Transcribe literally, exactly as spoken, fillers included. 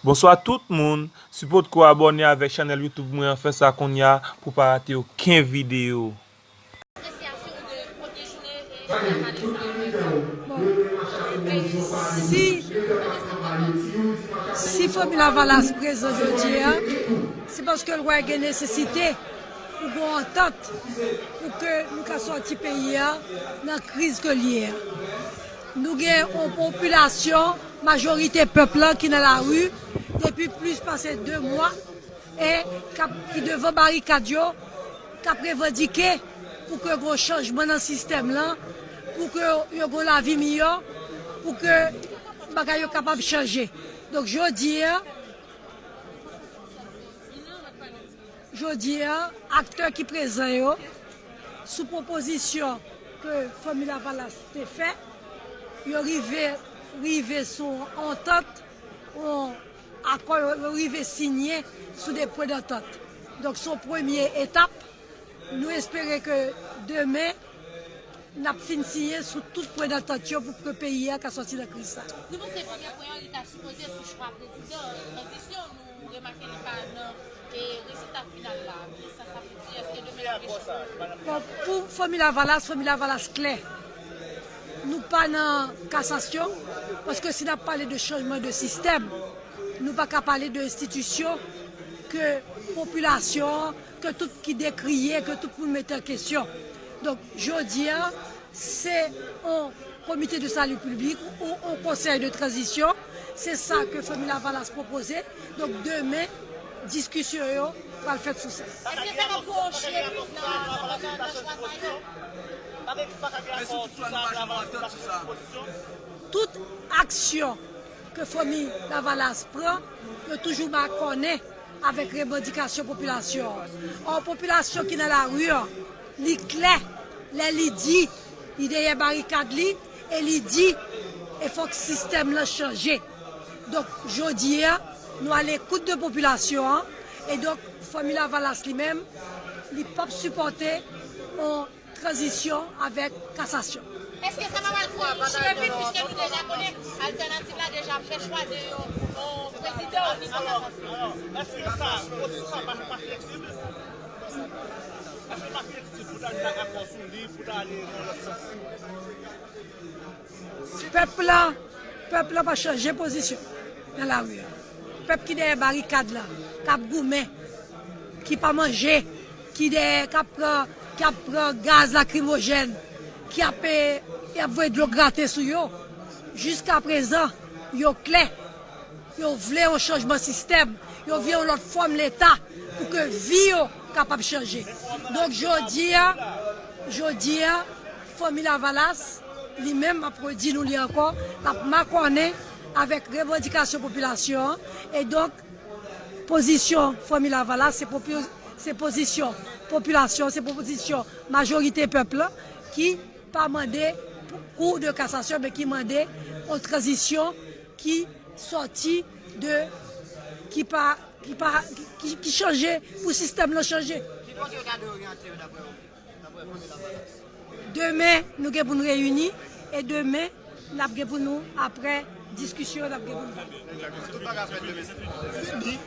Bonswa tout moun, si w potko abòne avèk chanèl YouTube mwen an, fè sa kounye a pou w pa rate okenn videyo. Bon, si, si Fanmi Lavalas prezan jodi a, se paske l wè gen nesesite pou gen yon antant pou ke nou ka sòti peyi a nan kriz ke l ye a. Nou gen yon popilasyon, majorite pèp lan ki nan lari depi plis pase de mwa e k ap, ki devan barikad yo, k ap revandike pou ke gen yon chanjman nan sistèm lan, pou ke yo gen yon lavi miyò, pou ke bagay yo kapab chanje. Donk, jodi a, jodi a, aktè ki prezan yo, sou pwopozisyon ke Fanmi Lavalas te fè, yo rive, rive sou yon antant, yon akò, yo, yo rive siyen sou de pwen dantant. Donk, se yon premye etap. Nou espere ke demen, n ap fin siyen sou tout pwen dantant yo pou ke peyi a ka sòti nan kriz sa. Nou panse premye pwen an, li ta sipoze sou chwa prezidan, tranzisyon, nou remake li pa nan, e, rezilta final la. Kisa sa vle di? Èske demen n ap gen chwa? Bon, pou Fanmi Lavalas, Fanmi Lavalas klè. Nou pa nan kasasyon, paske si n ap pale de chanjman de sistèm, nou pa ka pale de enstitisyon ke popilasyon an, ke tout ki dekriye, ke tout moun mete an kesyon. Donk, jodi a, se yon komite de sali piblik ou yon konsèy de tranzisyon. Se sa ke Fanmi Lavalas pwopoze. Donk, demen, diskisyon yo pral fèt sou sa. Èske sa va pwoche nan, nan, nan chwa sa yo? Tout aksyon ke Fanmi Lavalas pran, yo toujou makònen avèk revandikasyon popilasyon an. Ò, popilasyon ki nan lari an, li klè lè li di li dèyè barikad li e li di e fòk sistèm lan chanje. Donk, jodi a, nou alekout de popilasyon an e donk, Fanmi Lavalas li menm, li p ap sipòte yon tranzisyon avèk kasasyon. Èske sa pa pral fè yon chire vit, piske nou deja konnen altènativ la deja ap fè chwa de yon, yon prezidan o nivo kasasyon? Alò, alò, èske sa, pwosesyon sa pa, pa fleksib? Èske pa fleksib pou ta dakò sou li, pou ta ale nan lòt sans? Pèp la, pèp la pa chanje pozisyon nan lari a. Pèp ki dèyè barikad la, k ap goumen, ki pa manje, ki dèyè, k ap pran, k ap pran gaz lakrimojèn, ki ap, e, y ap voye dlo grate sou yo. Jiskaprezan, yo klè. Yo vle yon chanjman sistèm. Yo vle yon lòt fòm Leta pou ke vi yo kapab chanje. Donk, jodi a, jodi a, Fanmi Lavalas, li menm, m ap redi nou li ankò, l ap makònen avèk revandikasyon popilasyon an. E donk, pozisyon Fanmi Lavalas, se popi-, se pozisyon popilasyon, se pozisyon majorite pèp la ki pa mande kou de kasasyon, men ki mande yon tranzisyon ki sòti de, ki pa, ki pa, ki, ki chanje pou sistèm lan chanje. Ki kote yo ta dwe oryante yo, daprè ou? Daprè Fanmi Lavalas. Demen, nou gen pou n reyini, e demen, n ap gen pou nou, apre diskisyon, n ap gen pou nou. Tout bagay ap fèt demen.